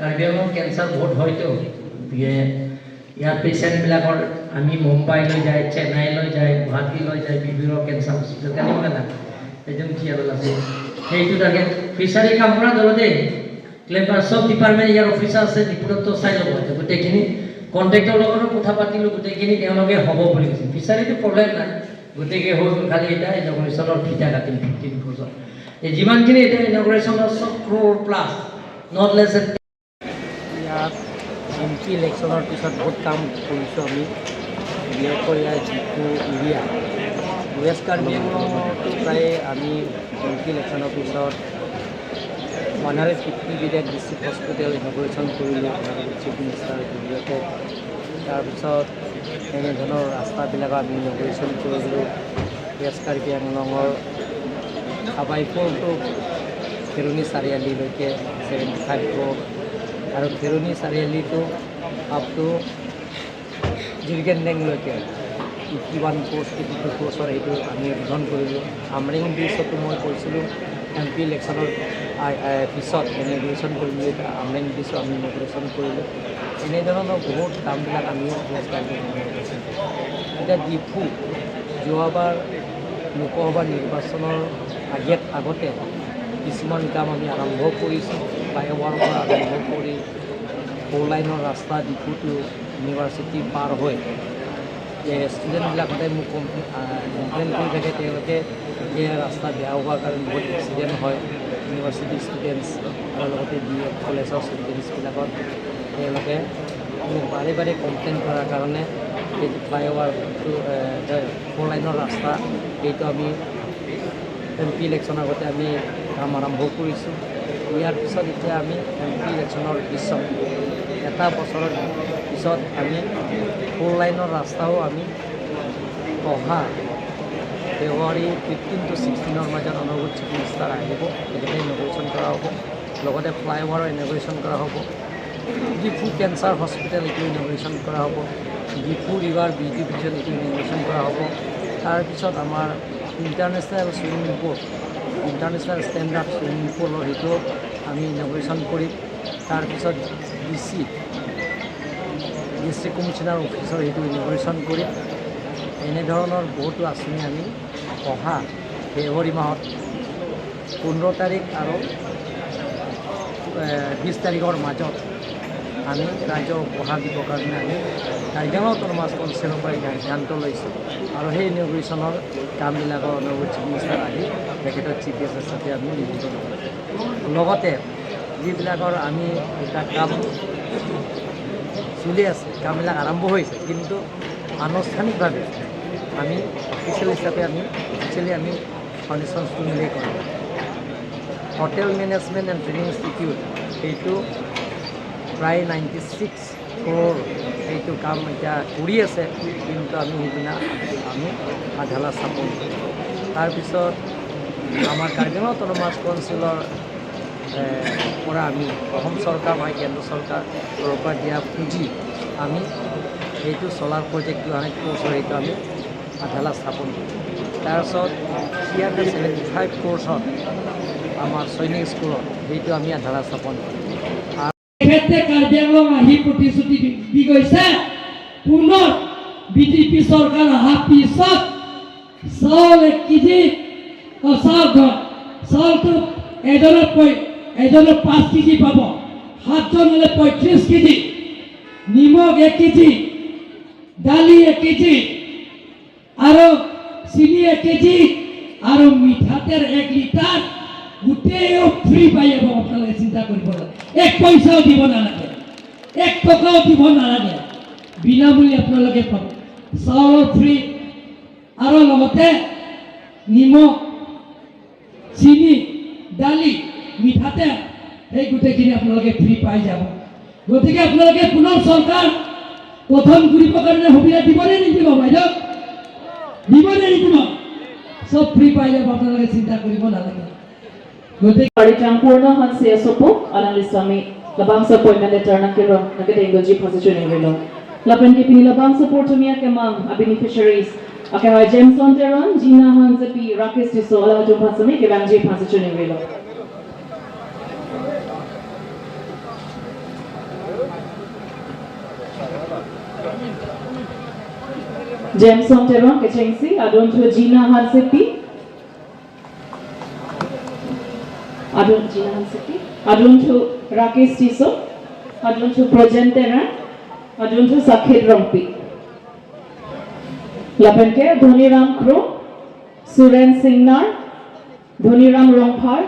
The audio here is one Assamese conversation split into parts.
কাৰ্বি আংলঙত কেঞ্চাৰ বহুত হয়তো, গতিকে ইয়াৰ পেচেণ্টবিলাকৰ আমি মুম্বাইলৈ যায়, চেন্নাইলৈ যায়, গুৱাহাটীলৈ যায়, বিভিন্ন কেঞ্চাৰ হস্পিটেল কেনেকুৱা না একদম থিয়েটাৰ আছে। সেইটো টাৰ্গেট। ফিচাৰী কাম কৰা দল দেই, ক্লেম্পাৰ চব ডিপাৰ্টমেণ্ট ইয়াৰ অফিচাৰ আছে, ৰিপৰ্টতো চাই ল'ব। এতিয়া গোটেইখিনি কণ্ট্ৰেক্টৰ লগতো কথা পাতিলোঁ, গোটেইখিনি তেওঁলোকে হ'ব বুলি কৈছে। ফিচাৰীটো প্ৰব্লেম নাই, গতিকে হৈ গ'ল। খালি এতিয়া ইনঅগুৰেশ্যনৰ ফিটা কাটিম 15 ক্ৰ'ৰ্ছৰ। এই যিমানখিনি এতিয়া ইনঅগুৰেশ্যনৰ চব ক্ৰ'ৰ প্লাছ, not less. ইয়াত এম পি ইলেকশ্যনৰ পিছত বহুত কাম কৰিছোঁ আমি, বিশেষকৈ ইয়াৰ যিটো এৰিয়া ৱেষ্ট কাৰ্বি আংলঙতো প্ৰায় আমি এম পি ইলেকশ্যনৰ পিছত 150 bedded district hospital inauguration কৰিলোঁ অনাৰেবল চিফ মিনিষ্টাৰৰ জৰিয়তে। তাৰপিছত এনেধৰণৰ ৰাস্তাবিলাক আমি ইনঅগুৰেশ্যন কৰিলোঁ। ৱেষ্ট কাৰ্বি আংলঙৰ খাবাইপুৰ টু খেৰণি চাৰিআলিলৈকে 75 ক্ৰ'ৰ আৰু খেৰণি চাৰিআলিটো আপ টু জিৰগেনডেংলৈকে 81 ক্ৰ'ৰ্ছ, 82 ক্ৰ'ৰ্ছৰ সেইটো আমি উদ্বোধন কৰিলোঁ। আমৰেং ব্ৰিজতো মই কৈছিলোঁ এম পি ইলেকশ্যনৰ পিছত ইনঅগুৰেশ্যন কৰিম বুলি, আমৰেং ব্ৰিজো আমি ইনঅগুৰেশ্যন কৰিলোঁ। এনেধৰণৰ বহুত কামবিলাক আমি ৱেষ্ট কাৰ্বি আংলঙত। এতিয়া ডিফু যোৱাবাৰ লোকসভা নিৰ্বাচনৰ আগতে কিছুমান কাম আমি আৰম্ভ কৰিছোঁ। ফ্লাইঅভাৰৰ পৰা আৰম্ভ কৰি ফ'ৰ লাইনৰ ৰাস্তা ডিফু টু ইউনিভাৰ্চিটি পাৰ হৈ ষ্টুডেণ্টবিলাক সদায় মোক কমপ্লেইন কৰি থাকে। তেওঁলোকে এই ৰাস্তা বেয়া হোৱাৰ কাৰণে বহুত এক্সিডেণ্ট হয়। ইউনিভাৰ্চিটি ষ্টুডেণ্টছ আৰু লগতে বি এড কলেজৰ ষ্টুডেণ্টছবিলাকত তেওঁলোকে মোক বাৰে বাৰে কমপ্লেইন কৰাৰ কাৰণে এই ফ্লাইঅভাৰটো, ফ'ৰ লাইনৰ ৰাস্তা, সেইটো আমি এম পি ইলেকশ্যনৰ আগতে আমি কাম আৰম্ভ কৰিছোঁ। ইয়াৰ পিছত এতিয়া আমি এম পি ইলেকশ্যনৰ পিছত এটা বছৰৰ পিছত আমি ফ'ৰ লাইনৰ ৰাস্তাও আমি অহা ফেব্ৰুৱাৰী 15 টু 16ৰ মাজত অনাৰেবল চিফ মিনিষ্টাৰ আহিব, তেখেতে ইনঅগুৰেশ্যন কৰা হ'ব। লগতে ফ্লাইঅভাৰৰ ইনঅগুৰেশ্যন কৰা হ'ব। ডিফু কেঞ্চাৰ হস্পিটেল এইটো ইনঅগুৰেশ্যন কৰা হ'ব। ডিফু ৰিভাৰ বিউটিফিকেশ্যন এইটো ইনঅগুৰেশ্যন কৰা হ'ব। তাৰপিছত আমাৰ international swimming pool, international standard swimming পুলৰ সেইটো আমি ইনঅগুৰেশ্যন কৰিম। তাৰপিছত ডি চি, ডিষ্ট্ৰিক্ট কমিশ্যনাৰ অফিচৰ সেইটো ইনঅগুৰেশ্যন কৰিম। এনেধৰণৰ বহুতো আঁচনি আমি অহা ফেব্ৰুৱাৰী মাহত 15 তাৰিখ আৰু 20 তাৰিখৰ মাজত আমি ৰাইজক উপহাৰ দিবৰ কাৰণে আমি কাৰ্বি আংলং অট'নমাছ কাউন্সিলৰ পৰা সিদ্ধান্ত লৈছোঁ। আৰু সেই ইনঅগুৰেশ্যনৰ কামবিলাকৰ অনাৰেবল চিফ মিনিষ্টাৰ আহি তেখেতৰ চিফ গেষ্ট হিচাপে আমি নিমন্ত্ৰণ কৰিছোঁ। লগতে যিবিলাকৰ আমি এটা কাম চলি আছে, কামবিলাক আৰম্ভ হৈছে, কিন্তু আনুষ্ঠানিকভাৱে আমি অফিচিয়েল হিচাপে আমি অফিচিয়েলি আমি ফাউণ্ডেশ্যন ষ্ট'ন কৰোঁ। Hotel management and training institute, সেইটো প্ৰায় 96 ক্ৰ'ৰ, সেইটো কাম এতিয়া কৰি আছে, কিন্তু আমি সেইদিনা আমি আধাৰশিলা স্থাপন কৰিম। তাৰপিছত আমাৰ কাৰ্বি আংলং অট'নমাছ কাউন্সিলৰ পৰা আমি অসম চৰকাৰ বা কেন্দ্ৰ চৰকাৰৰ পৰা দিয়া পুঁজি আমি সেইটো চ'লাৰ প্ৰজেক্ট 200 ক্ৰ'ৰ্ছৰ, সেইটো আমি আধাৰশিলা স্থাপন কৰিম। তাৰপিছত 375 ক্ৰ'ৰ্ছত আমাৰ সৈনিক স্কুলত সেইটো আমি আধাৰশিলা স্থাপন কৰিম। তেখেতে কাৰ্বি আংলং আহি প্ৰতিশ্ৰুতি দি গৈছে, পুনৰ বিজেপি চৰকাৰ অহাৰ পিছত চাউল 1 কেজি, চাউল চাউলটো এজনৰ 5 কেজি পাব, সাতজন হ'লে 35 কেজি, নিমখ 1 কেজি, দালি 1 কেজি আৰু চিনি 1 কেজি আৰু মিঠাতেল 1 লিটাৰ গোটেই ফ্ৰী পাই যাব। আপোনালোকে চিন্তা কৰিব নালাগে, এক পইচাও দিব নালাগে, এক টকাও দিব নালাগে, বিনামূল্যে আপোনালোকে পাব। চাউলৰ ফ্ৰী আৰু লগতে নিমখ, চিনি, দালি, মিঠাতেল, সেই গোটেইখিনি আপোনালোকে ফ্ৰী পাই যাব। গতিকে আপোনালোকে পুনৰ চৰকাৰ গঠন কৰিবৰ কাৰণে সুবিধা দিবনে নিদিব বাইদেউ? দিবনে নিদিব? চব ফ্ৰী পাই যাব, আপোনালোকে চিন্তা কৰিব নালাগে। গতিকে Paritang purno han siya sopo alang listami labang sa appointment letter ng kiro nagadengo ji positioning rilo. Lapan ki pinilabang support tumia kemang a beneficiaries. Ake Jameson Teron, Gina Hansepi, Rakesh Tiso, alang jumpa sami kebang ji positioning rilo. Jameson Teron ke Chengsi, Adon Thu Gina Hansepi, Adon Gina Hansepi, Adon Thu Rakesh Tiso, Adon Thu Projen Teron, Adon Thu Sakhir Rompi. Lapenke Dhoniram Kro, Suren Singnar, Dhoniram Rongphar,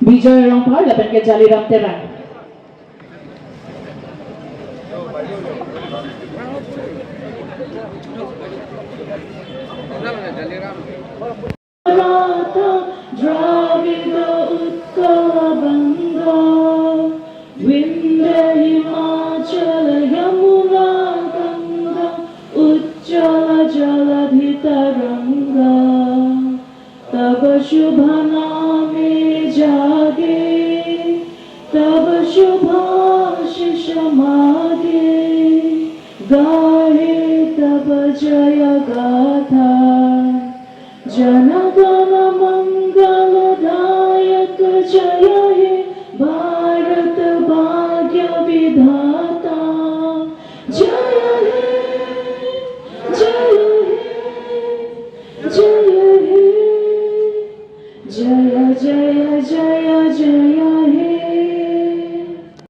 Bijoy Rongphar, Lapenke Jaliram Teran. Dravida Utkala Banga, Vindhya Himachal Yamuna Ganga, Ujjala Jaladhi Taranga, Tava Shubha Name Jage, Tava Shubha Ashish Mage, Gahe Tava Jaya Gatha, Jana Gana.